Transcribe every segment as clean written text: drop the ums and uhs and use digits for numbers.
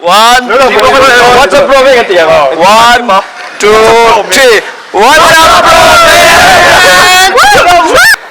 One, what's up bro vek a ti ang. One, two, three. What's up bro vek!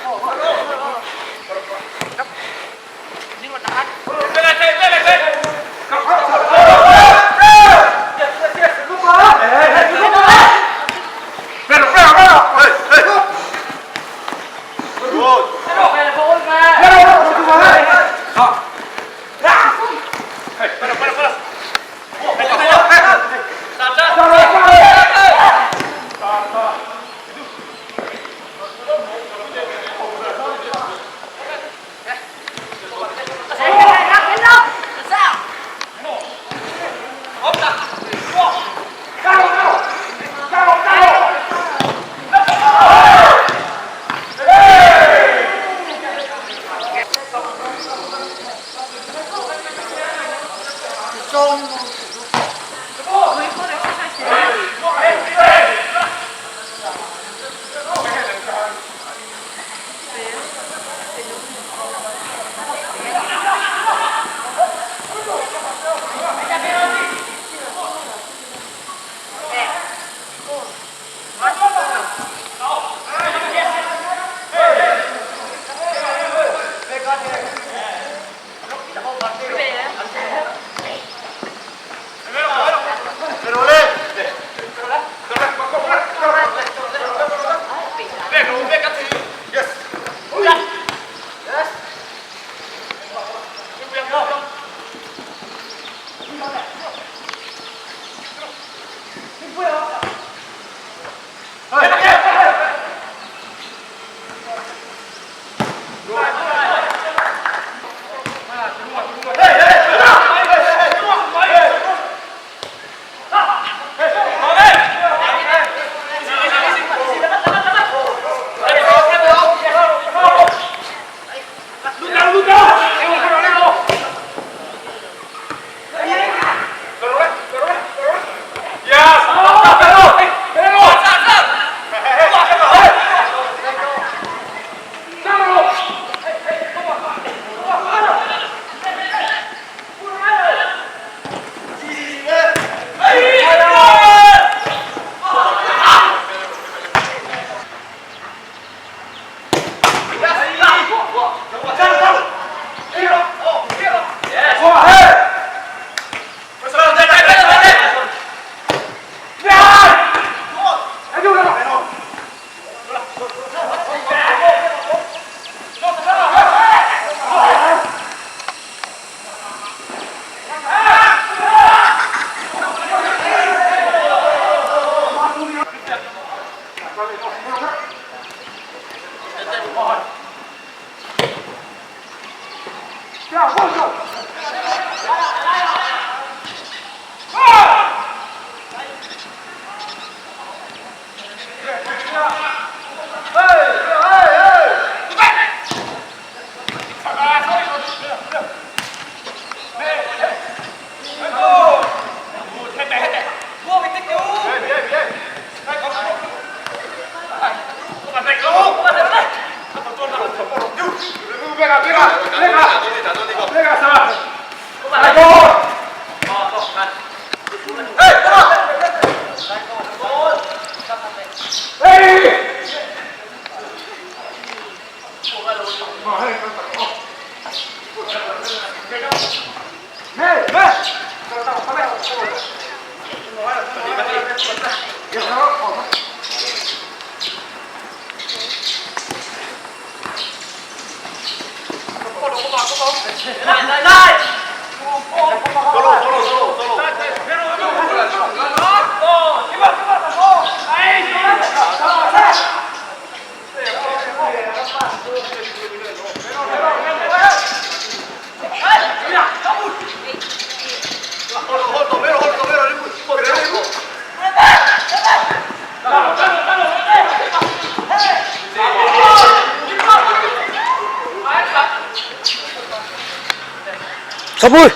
Sabui!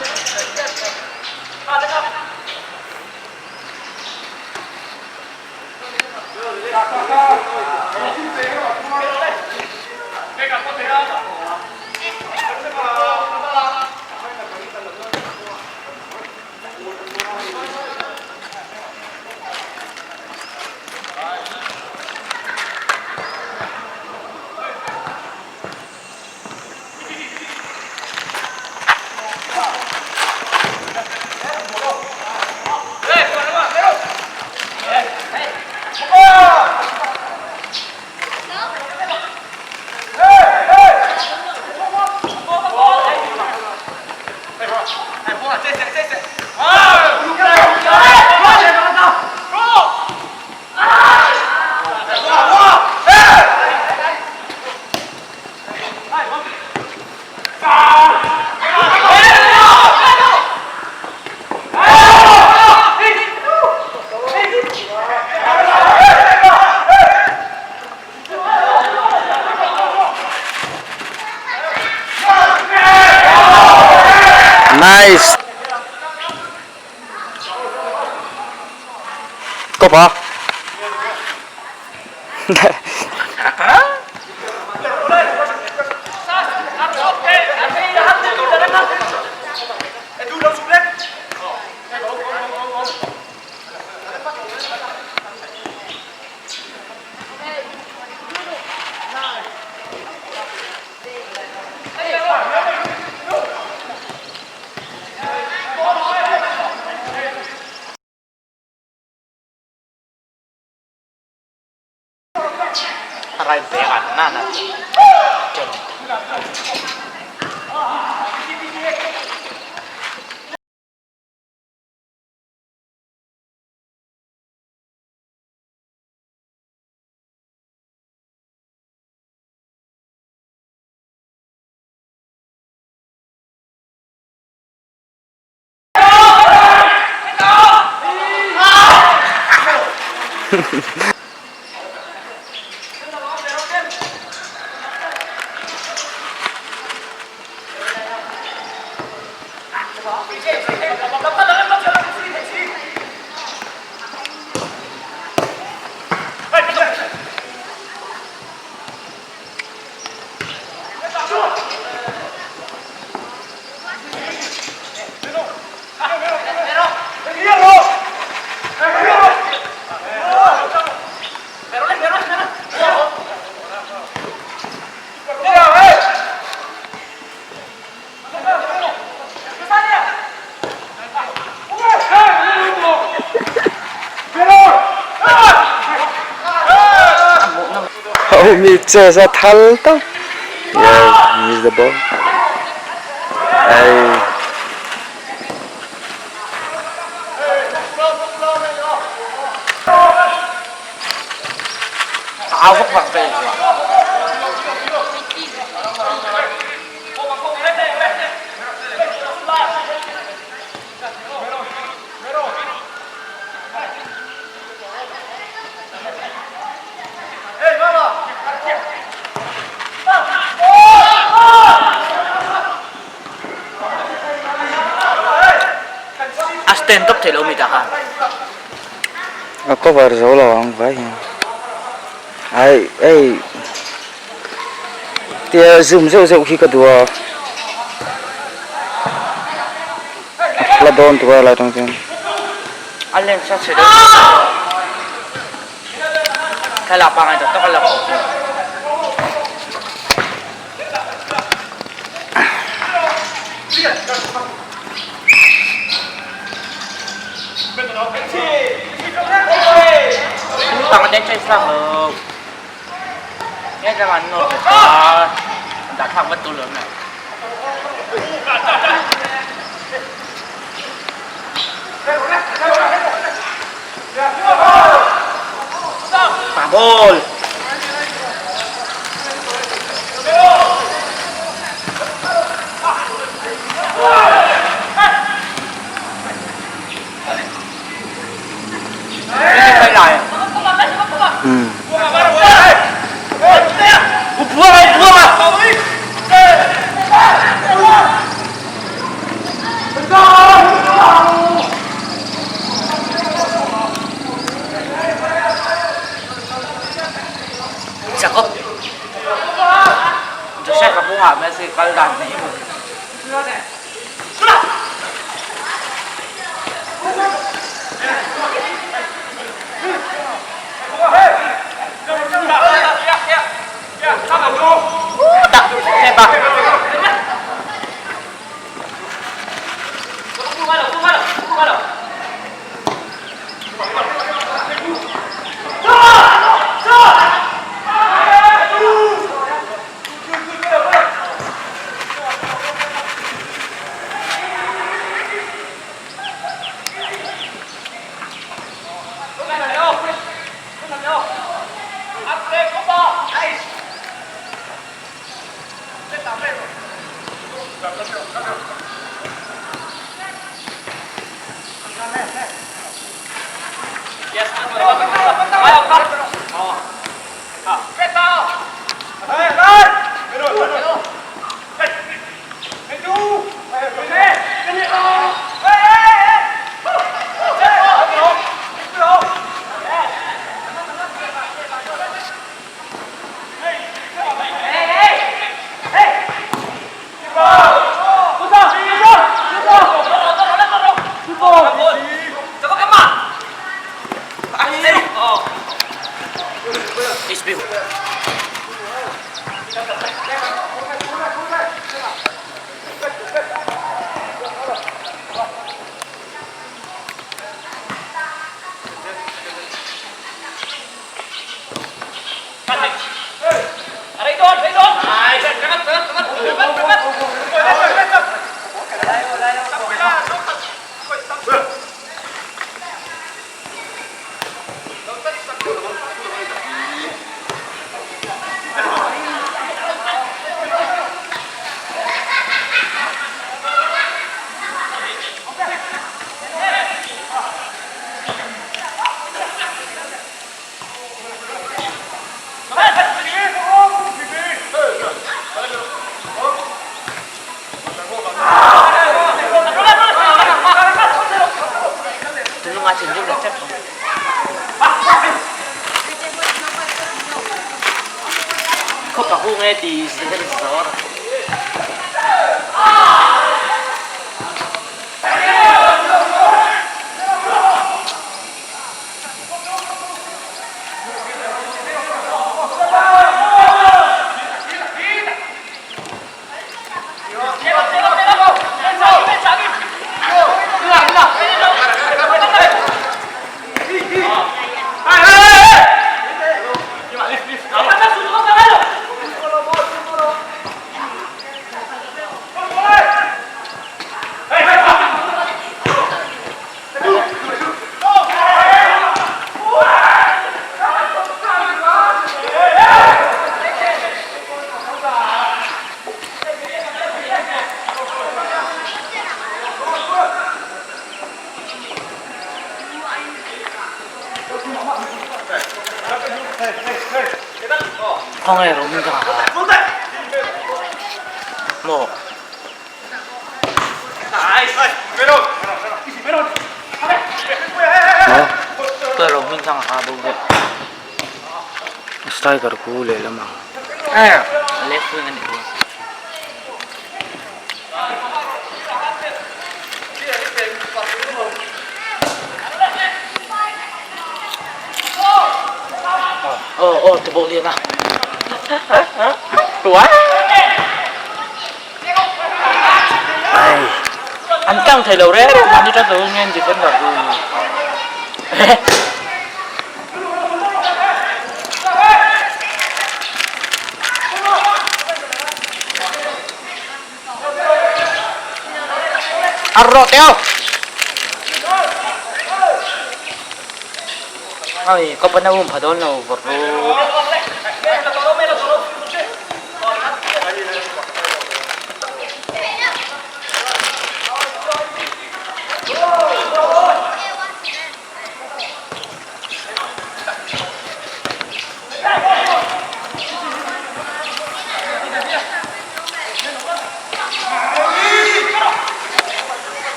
Nice. Kawp a. Oh, mi chess a thal tawp. Yeah, miss the ball. Ay. A stand tawp theih lo mi tah khan. A cover zo lo ang vai hian. Ai ei tia zoom zeuh zeuh khi ka duh a. La dawn tur a lai tang chuan. A lens a chhe deuh thlalak pangngai tak tak a la kawp lo. Khawngaih rawh min ka maw. Ka rawh min thang ha bo deuh. Striker khu lehlam ang. Left wing a ni bawk. Aw aw ti bawk lian a. An kang thei lo reng reng mahni tan lo nge defender chu. Ăn rọ teo. Oi, có bên nào phải đón đâu vật vô.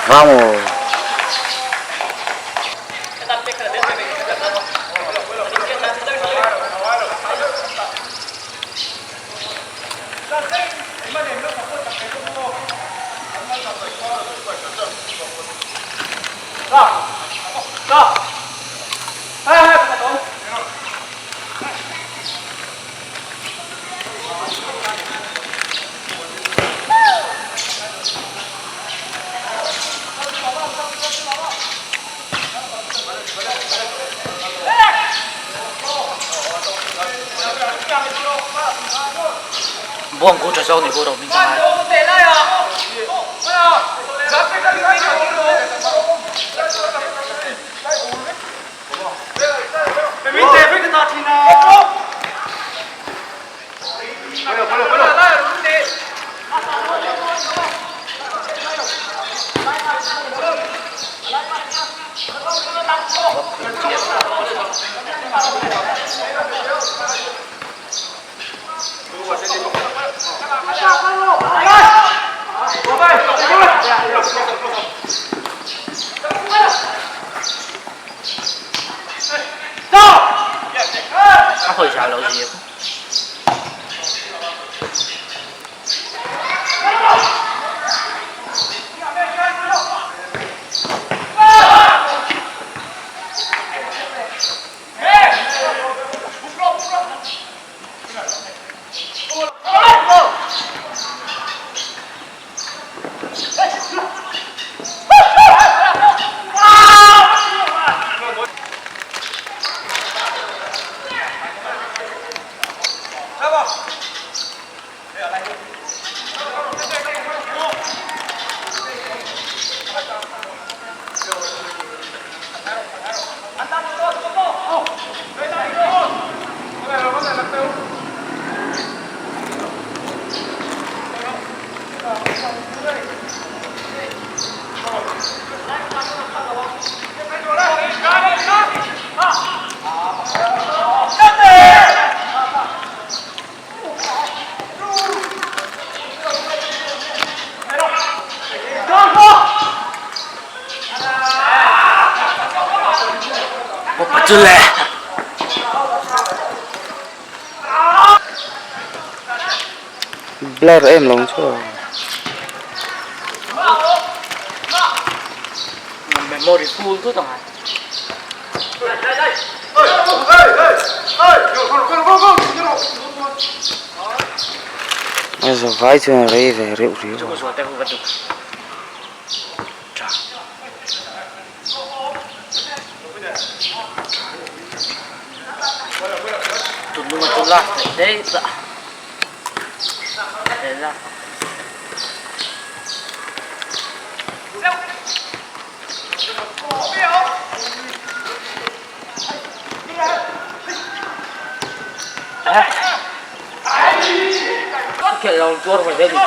Vamos. Buang khu tha zawk ni pawh ro min chang ai. A hawi zau lo zia. Chu le. Blur em lo chu. Memory full tu tang ai. A zavai chuan a rei ve reuh riau a. Chu zual te hu va duk. Tha. Tun lung a chu last leh daih ta. Ela. Khelh lo tuar mai zel chu.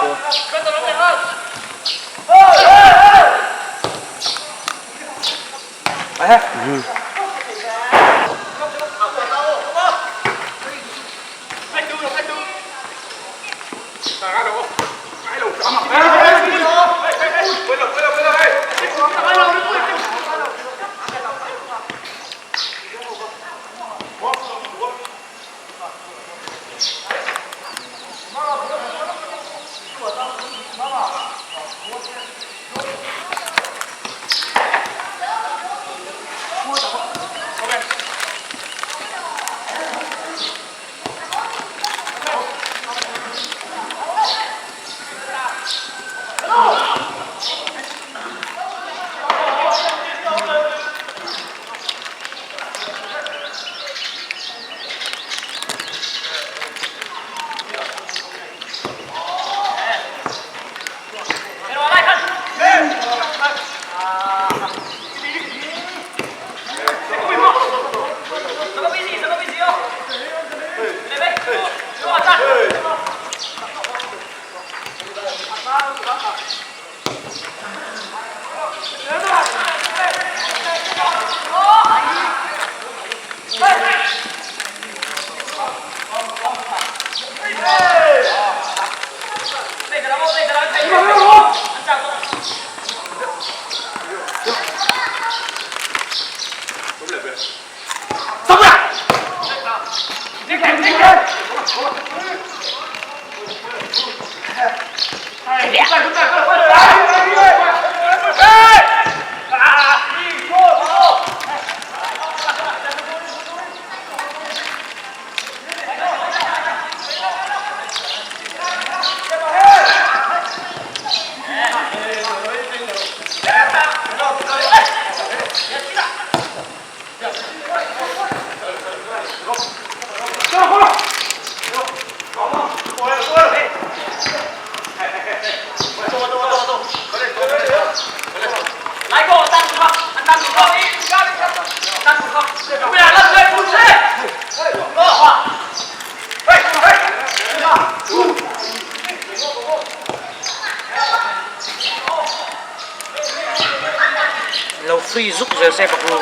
Free zuk zel se pakhu.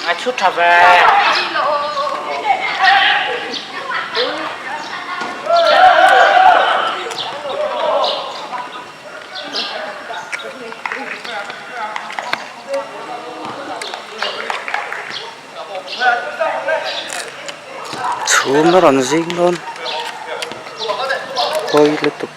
A chhut tha ve. Chhum a rawn zing dawn hawi lutuk.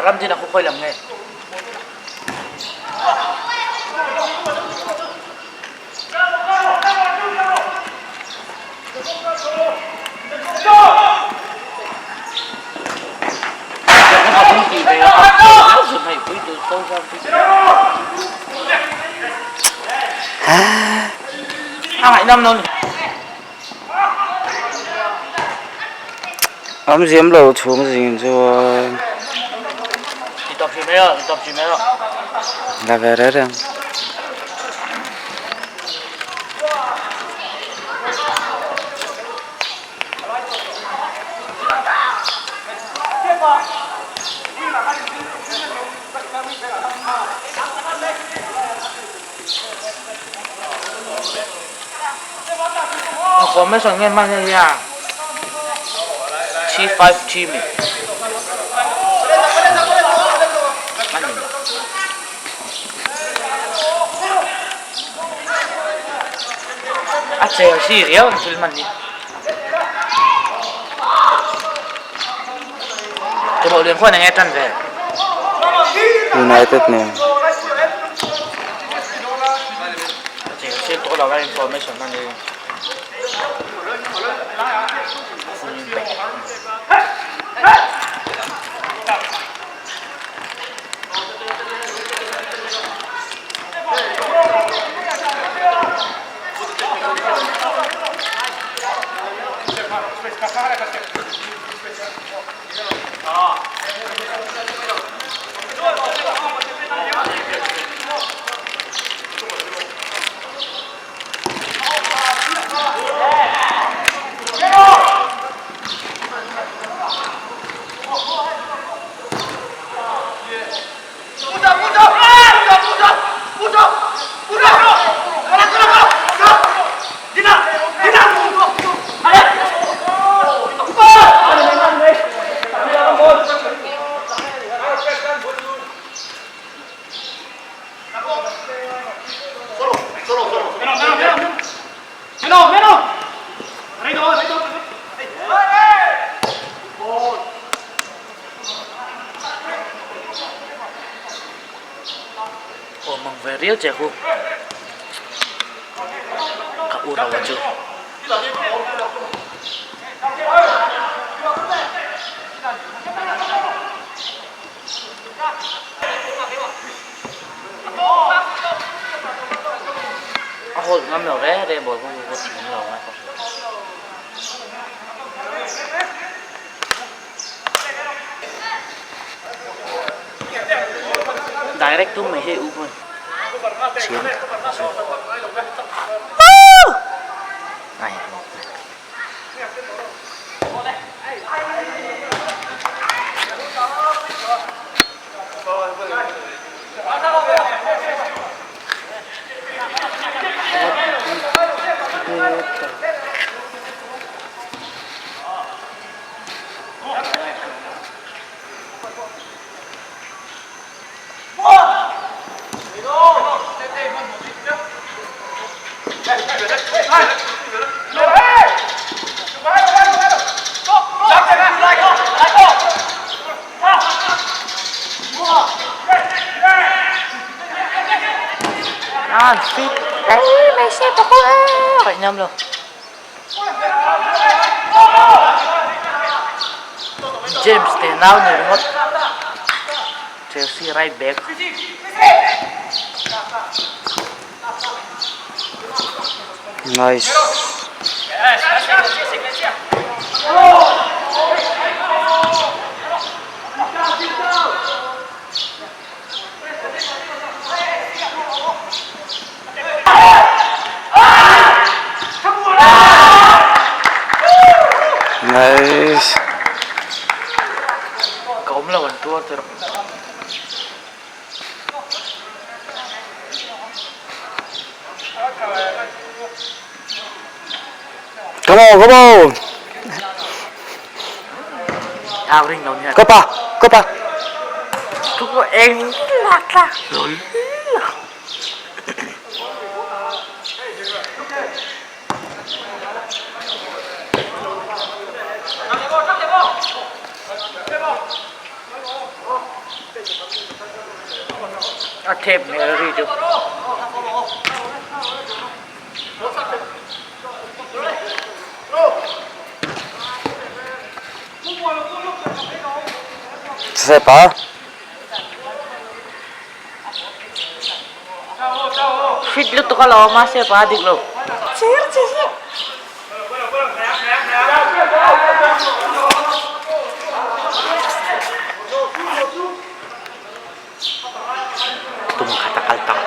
Ram din ako khawi lam nge. Awm ziam lo chhung zing chuan la ve reng reng. Formation nge man hian 3-5-3 mi. A chel si riau ang thil man hi. Tupawh lian khuan enge tan ve. United nen. A chel si tawh lo a information a ni. Full back. Aw mang ve riau che khu ka u ro chu. A hold ngam lo re re ball khu ka thiam lo ngai ka hria. Direct tum mai hei u hmun. Chhin. Ai. An fit ei mai se pa ko e nham lo. James te nau ni ringawt Chelsea right back. Nice. Nice. Ka awm lo an tuar te rawh. Come on, come on. Thao ring lo nia. Kopa, kopa. Thu ko eng lak la. Lol. A thep hmel ri chu. Sepa. Fit lutuk a lo awm a sepa a dik lo. Tum khat a kal tak.